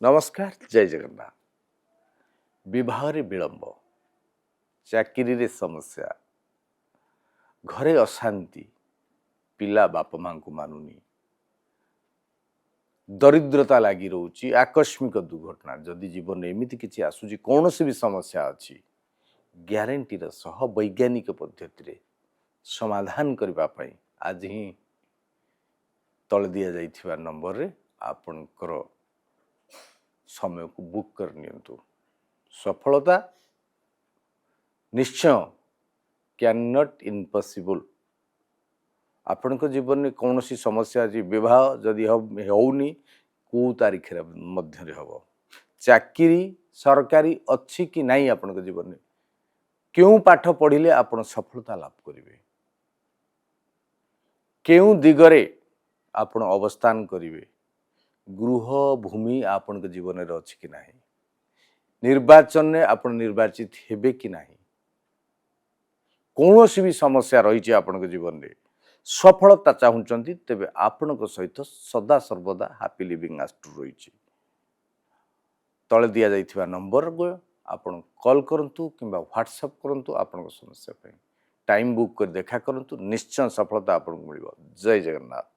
ନମସ୍କାର, ଜୟ ଜଗନ୍ନାଥ। ବିବାହରେ ବିଳମ୍ବ, ଚାକିରିରେ ସମସ୍ୟା, ଘରେ ଅଶାନ୍ତି, ପିଲା ବାପା ମାଙ୍କୁ ମାନୁନି, ଦରିଦ୍ରତା ଲାଗି ରହୁଛି, ଆକସ୍ମିକ ଦୁର୍ଘଟଣା, ଯଦି ଜୀବନରେ ଏମିତି କିଛି ଆସୁଛି, କୌଣସି ବି ସମସ୍ୟା ଅଛି, ଗ୍ୟାରେଣ୍ଟିର ସହ ବୈଜ୍ଞାନିକ ପଦ୍ଧତିରେ ସମାଧାନ କରିବା ପାଇଁ ଆଜି ହିଁ ତଳେ ଦିଆଯାଇଥିବା ନମ୍ବରରେ ଆପଣଙ୍କର ସମୟକୁ ବୁକ୍ କରିନିଅନ୍ତୁ। ସଫଳତା ନିଶ୍ଚୟ, can not impossible. ଆପଣଙ୍କ ଜୀବନରେ କୌଣସି ସମସ୍ୟା ଅଛି, ବିବାହ ଯଦି ହେଉନି, କେଉଁ ତାରିଖରେ ମଧ୍ୟରେ ହେବ, ଚାକିରି ସରକାରୀ ଅଛି କି ନାହିଁ, ଆପଣଙ୍କ ଜୀବନରେ କେଉଁ ପାଠ ପଢ଼ିଲେ ଆପଣ ସଫଳତା ଲାଭ କରିବେ, କେଉଁ ଦିଗରେ ଆପଣ ଅବସ୍ଥାନ କରିବେ, ଗୃହ ଭୂମି ଆପଣଙ୍କ ଜୀବନରେ ଅଛି କି ନାହିଁ, ନିର୍ବାଚନରେ ଆପଣ ନିର୍ବାଚିତ ହେବେ କି ନାହିଁ, କୌଣସି ବି ସମସ୍ୟା ରହିଛି ଆପଣଙ୍କ ଜୀବନରେ, ସଫଳତା ଚାହୁଁଛନ୍ତି, ତେବେ ଆପଣଙ୍କ ସହିତ ସଦା ସର୍ବଦା ହାପି ଲିଭିଂ ଆଷ୍ଟ୍ରୋ ରହିଛି। ତଳେ ଦିଆଯାଇଥିବା ନମ୍ବରକୁ ଆପଣ କଲ୍ କରନ୍ତୁ କିମ୍ବା ହ୍ୱାଟ୍ସଆପ୍ କରନ୍ତୁ। ଆପଣଙ୍କ ସମସ୍ୟା ପାଇଁ ଟାଇମ୍ ବୁକ୍ କରି ଦେଖା କରନ୍ତୁ। ନିଶ୍ଚୟ ସଫଳତା ଆପଣଙ୍କୁ ମିଳିବ। ଜୟ ଜଗନ୍ନାଥ।